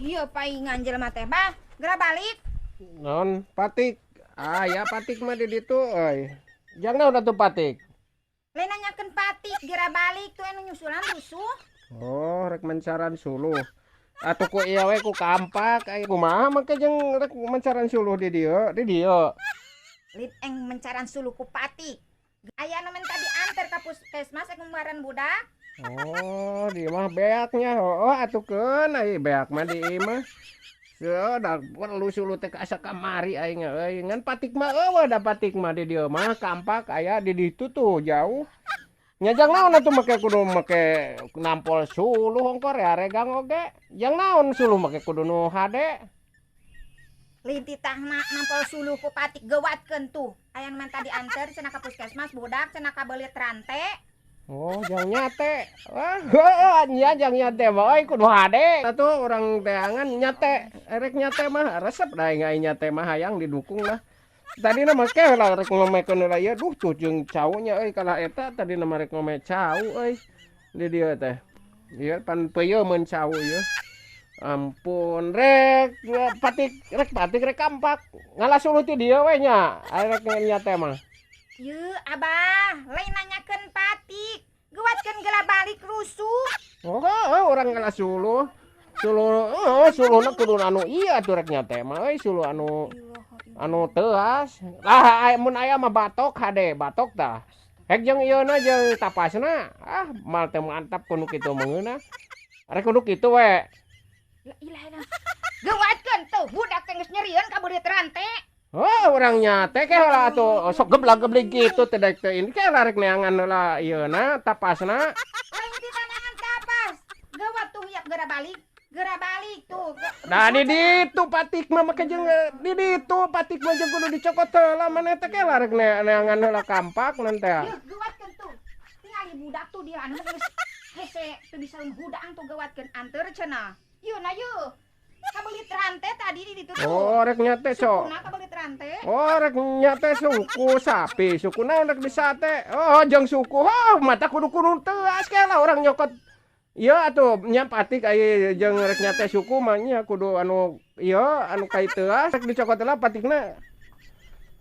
Iya, paingan jelema teh, Bah. Geura balik. Non patik. Ah ya, patik mah di ditu euy. Jang naon atuh patik? Lain nanyakeun patik, geura balik tuh anu nyusulan rusuh. Oh, rek mencaran suluh. Atuh ku ieu we ku kampak aya kumaha make jeung rek mencaran suluh di dieu, di dieu. Lin eng mencaran suluh ku patik. Aya nu minta diantar ka puskesmas ek ngumbaran budak. Oh, di mah beaknya. Oh, atuh keun ai beak mah di ieu mah. Seuh da perlu suluh teh asa kamari aing euy. Ngan patik mah euweuh da patik mah di dieu mah, kampak aya di ditu tuh jauh. Nya jang naon atuh make kudu make nampol suluh ongkor ya regang oge. Jang naon suluh make kudu nu hade? Lin titahna nampol suluh ku patik, gewatkeun tuh. Aya nu minta diantar cenah ka puskesmas budak cenah kabelit rante. Oh, jang nyate. Wah, heueuh nya jang nyate mah euy kudu hade. Atuh urang teangan nyate. Erek nyate mah resep da aing ai nyate mah hayang didukung lah. Tadina mah ke lah rek ngomekeun heula ieu, duh tuh jeung caunya euy kalah eta tadina mah rek ngome cau euy. Di dieu teh. Ieu pan peuyeum cau ieu. Ampun, rek patik, rek patik rek kampak. Ngalah suluh ti dieu we nya rek nyate mah. Yeuh, Abah, lain nanyakeun patik. Gewatkeun geura balik rusuh. Oh, heueuh urang ngalah suluh. Suluh heueuh suluhna kudu anu ieu atuh rek nyate mah euy, suluh anu anu teuas. Lah mun aya mah batok hade, batok tah. Hek jeung ieuna jeung tapasna. Ah, mal teu mantap kudu kitu meungeunah. Rek kudu kitu we. La ilaha illallah. Gewatkeun tuh budak teh geus nyerieun kabelit rante. Oh, urang nyate ke heula atuh sok geblag-geblig kitu teh daek teh ini ke lah rek neangan heula ieuna tapasna. Lain ditaneangan tapas. Gawat tuh hiap geura balik. Geura balik tuh. Nah, di ditu patik mah make jeung di ditu patik mah jeung kudu dicokot heula maneh teh ke lah rek neangan heula kampak nanti. Yeuh, gewatkeun tuh. Tingali budak tuh dia anu geus hese teu bisa hudang tuh, gewatkeun anteur cenah. Yeuh na yeuh. Kabelit rante tadi di ditu tuh. Oh, rek nyate sok. Sukuna kabelit rante. Oh, rek nyate suku sapi, suku naon rek disate? Oh, jeung suku. Oh, mata kudu-kudu teuas ke lah urang nyokot. Ieu atuh nya patik ai jeung rek nyate suku mah nya kudu anu ieu anu kai teuas rek dicokot heula patikna.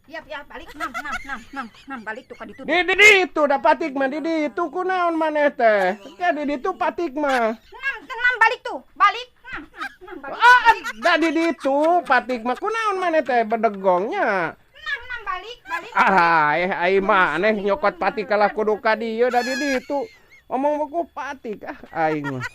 Yap, ya balik nam nam nam nam nam balik tuh ka ditu. Di ditu da patik mah di ditu, kunaon maneh teh? Ke di ditu patik mah. Nam nam balik tuh, balik. Nam nam nam balik. Ah, da di ditu patik mah, kunaon maneh teh bedegongnya? Nam nam balik, balik. Ah, eh ai maneh nyokot patik kalah kudu ka dieu da di ditu. Omong ku patik ah aing mah.